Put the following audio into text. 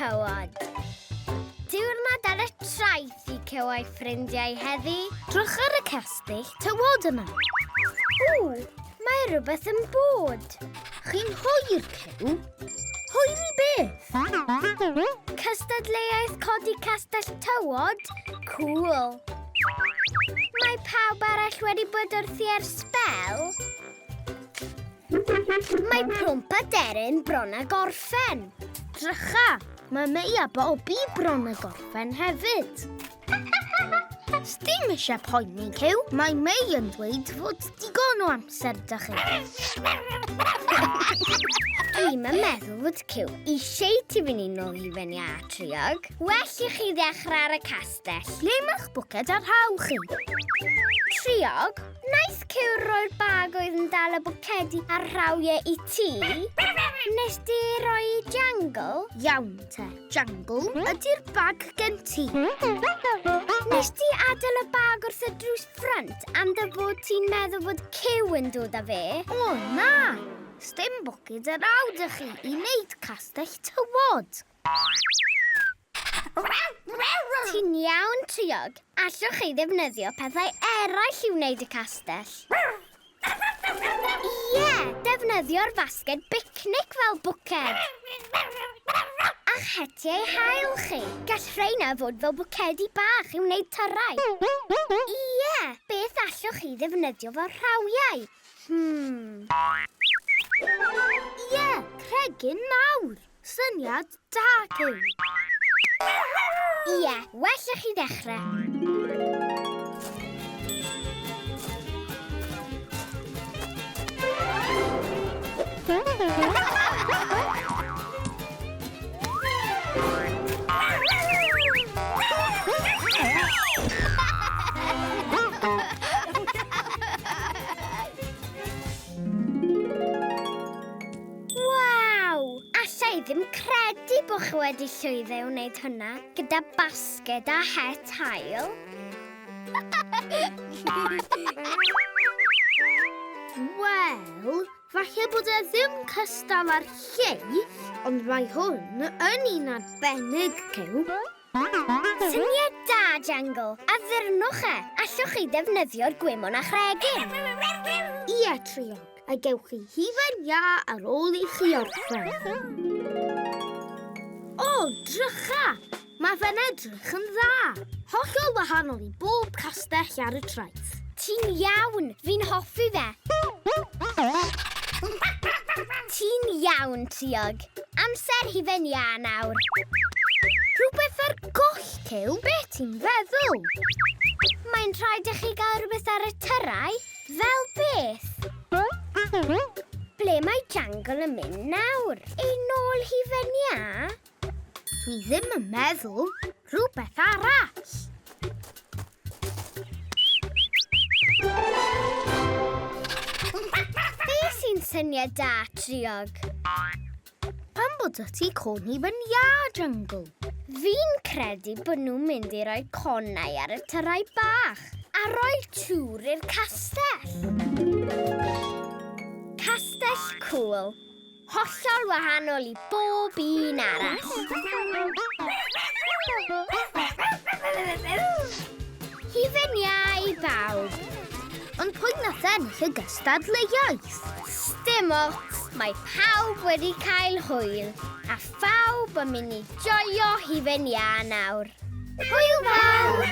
tywod. Diwrnod ar y traeth i Cyw a'i ffrindiau heddi. Drych ar y cestyll tywod yma. Ww, mae rhywbeth yn bod. Chi'n hwyr, Cyw. Hwyr i beth? Cystadleuaeth codi castell tywod? Cool. Mae pawb arall wedi bod wrthi ers sbel. Mae plwmp a deryn bron a gorffen. Drycha, mae Mei a Bobi bron a gorffen hefyd. Sdim eisiau poeni, Cyw. Mae Mei yn dweud fod digon o amser da chi. Dwi'm yn meddwl fod Cyw eisiau ti fynd i nôl i fyny a triog. Well i chi ddechrau ar y castell. Ble mae'ch bwced ar rhaw chi? Triog, Wnaeth Cyw roi'r bag oedd yn dal y bwcedi a'r rhawiau i ti? Nes di roi i Jangle? Iawn te, Jangle, ydy'r bag gen ti? Nes di adael y bag wrth y drws ffrynt am dy fod ti'n meddwl fod Cyw yn dod â fe? O na! Sdim bwced ar awd i chi i wneud castell tywod. Ti'n iawn, Triog. Allwch chi ddefnyddio pethau eraill i wneud y castell? Ie, defnyddio'r fasged bicnic fel bwced. A'ch hetiau haul chi. Gall rheina fod fel bwcedi bach i wneud tyrau. Ie, beth allwch chi ddefnyddio fel rhawiau? Ie, cregyn mawr. Syniad da, Cyw. Ie, well i chi ddechrau. Waw! Alla i ddim credu bod chi wedi llwyddo i wneud hwnna gyda basged a het haul. Wel, falle bod e ddim cystal â'r lleill, ond mae hwn yn un arbennig, Cyw. Syniad da, Jangle. Addurnwch e. Allwch chi ddefnyddio'r gwymon a chregyn. Ie, Triog, a gewch chi hufen iâ ar ôl i chi orffen. O, drycha! Mae fe'n edrych yn dda. Hollol wahanol i bob castell ar y traeth. Ti'n iawn, fi'n hoffi fe. Ti'n iawn, Triog. Amser hufen iâ nawr. Rhywbeth ar goll, Cyw? Be ti'n feddwl? Mae'n rhaid i chi gael rhywbeth ar y tyrau. Fel beth? Ble mae Jangle yn mynd nawr? I nôl hufen iâ? Dwi ddim yn meddwl. Rhywbeth arall. Be sy'n syniad da, Triog? Pam bod y ti côn i fy iâ, Jungle? Fi'n credu bod nhw'n mynd i roi conau ar y tyrau bach a rhoi tŵr i'r castell. Castell cŵl. Hollol wahanol i bob un arall. Hufen iâ i bawb. Ond pwy nath ennill y gystadleuaeth? Sdim ots, mae pawb wedi cael hwyl, a phawb yn mynd i joio hufen iâ nawr. Hwyl fawr!